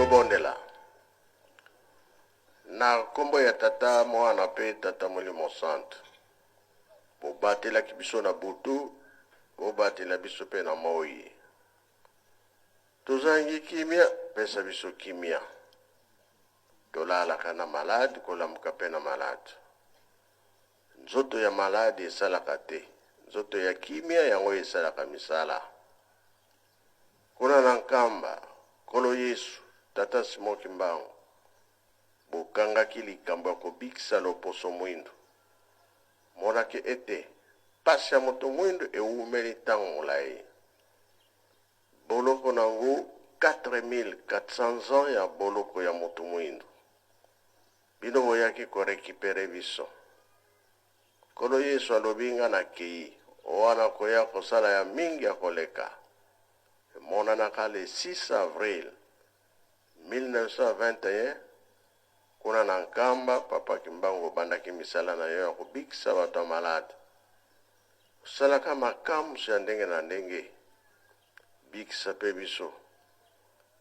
Tobondela. Na nkombo ya Tata, Mwana mpe Tata Molimo Santu. Bobatelaki biso na butu, bobatela biso mpe na moi. Tozangi kimia, pesa biso kimia. Tolalaka na malade, kolamuka mpe na malade. Nzoto ya malade esalaka te, nzoto ya kimia yango esalaka misala. Kuna na Nkamba, Nkolo Yesu, Tata Simon Kimbangu, bokangaki likambo ya kobikisa loposo mwindu. Monaki ete pasi ya moto mwindu ewumeli ntango molai. Boloko nango 4400 ans ya boloko ya moto mwindu. Bino boyaki ko recuperer biso. Nkolo Yesu alobi nga nakei, owana koya kosala ya mingi ya koleka. Emonanaka le 6 avril 1921 kuna na Nkamba, Papa Kimbangu obandaki misala na yo ya kobikisa bato ya malade. Osalaka makamwisi ya ndenge na ndenge. Bikisa pe biso.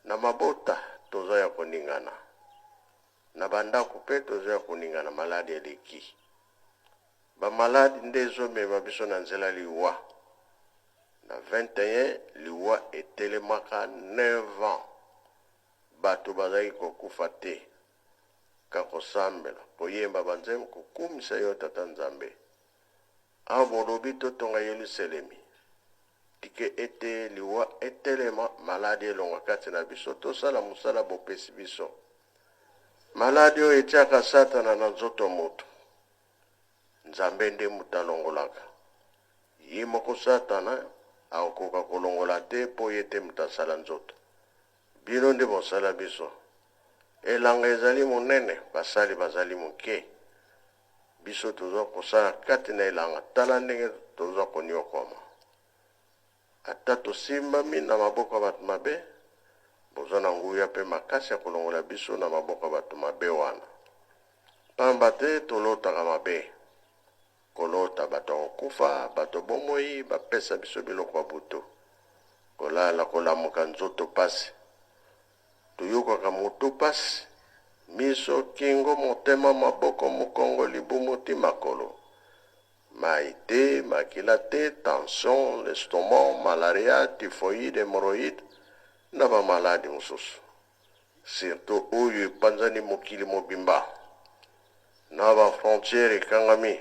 Na mabota toza ya koningana. Na ba ndako pe toza ya koningana maladi eleki. Ba maladi nde ezo mema biso na nzela liwa. Na 21 liwa etelemaka 9 ans bato bazalaki kokufa te. Ka kosambela, koyemba ba nzembo, kokumisa yo Tata Nzambe. Awa bolobi totonga Yeluselemi. Tika ete liwa etelema, maladi elongwa kati na biso, tosala mosala bopesi biso. Maladi oyo etiaka Satana na nzoto ya moto, Nzambe nde moto alongolaka. Ye moko Satana akokoka kolongola te mpo ye te moto asala nzoto. Bino nde bosala biso. Elanga ezali monene, basali bazali moke. Biso toza kosala kati na elanga, tala ndenge toza koniokwama. Ata tosimbami na maboko ya bato mabe, boza na nguya pe makasi ya kolongola biso na maboko ya bato mabe wana. Pamba te tolotaka mabe, kolota bato ya kokufa, bato bomoi bapesa biso biloko ya butu, kolala kolamuka nzoto pasi. Toyokaka motu pasi, miso, kingo, motema, maboko, mokongo, libumu ti makolo. Mayi te, makila te, tension, l'estomac, malaria, typhoïde, hemorroïde na ba maladi mosusu. Surtout oyo epanzani mokili mobimba na ba frontières ekangami.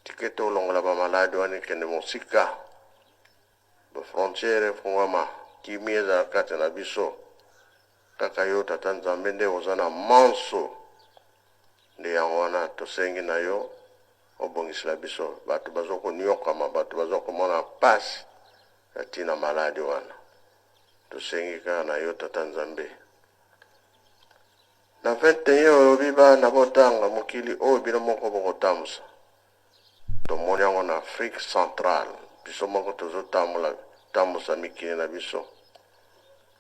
Tika ete olongola ba maladi wana ekende mosika. Ba frontières efungwama, kimia ezala kati na biso. Kaka yo Tata Nzambe nde oza na manso. Nde yango wana tosengi na yo obongisela biso bato bazo koniokama, bato bazo komona pasi na tina maladi wana. Tosengi kaka na yo Tata Nzambe. Na 21 olobi bana botanga mokili oyo bino moko bokotambusa. Tomoni yango na Afrique centrale, biso moko tozo tambola tambusa mikili na biso.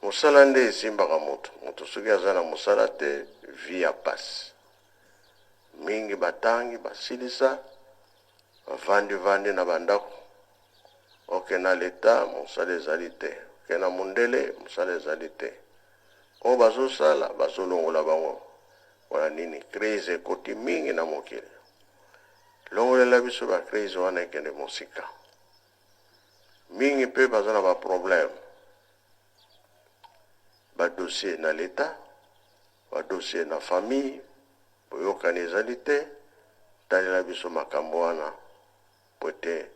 Mosala nde esimbaka moto, moto soki aza na mosala te vie ya pasi. Mingi batangi basilisa bavandi vandi na ba ndako, oke na l'etat mosala ezali te, oke na mundele mosala ezali te. Oyo bazosala bazolongola bango pona nini? Crise ekoti mingi na mokili. Longolela biso ba crise wana ekende mosika. Mingi pe baza na ba problème, ba dossier na l'etat, ba dossier na famille, boyokani ezali te. Talela biso makambo wana po ete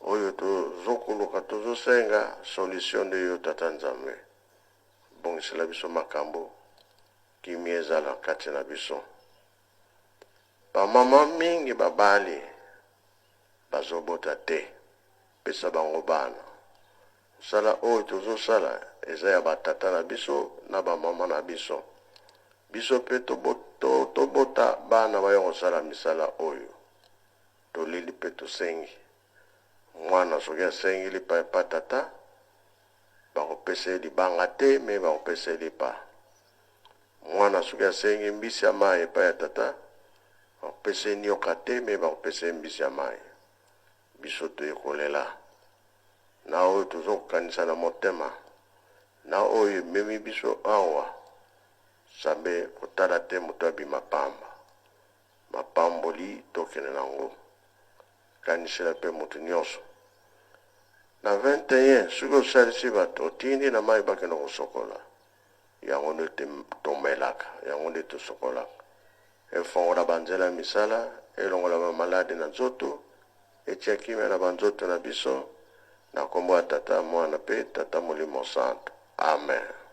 oyo tozokoluka tozosenga solution nde yo Tata Nzambe. Bongisela biso makambo, kimia ezala kati na biso. Ba maman mingi babali bazobota te, pesa bango bana. Mosala oyo tozosala eza ya ba tata na biso na ba maman na biso. Biso pe tobota bana baya kosala misala oyo. Toleli pe tosengi. Mwana soki asengi lipa epa tata, bakopesa ye libanga te mais bakopesa ye lipa. Mwana soki asengi mbisi ya mayi epai ya tata, bakopesa ye nioka te mais bakopesa ye mbisi ya mayi. Biso toye kolela na oyo tozo kokanisa na motema. Na oyo ememi biso awa, Nzambe kotala te moto abima pamba. Mapamboli tokende na yango. Kanisela mpe moto nyonso. Na 21, soki osalisi bato, otindi na mai bakende kosokola. Yango nde tomelaka, yango nde tosokolaka. Efongola banzela ya misala, elongola bamaladi na nzoto, etia kimia na banzoto na biso, na kombo ya Tata, Mwana mpe Tata Molimo Santo. Amen.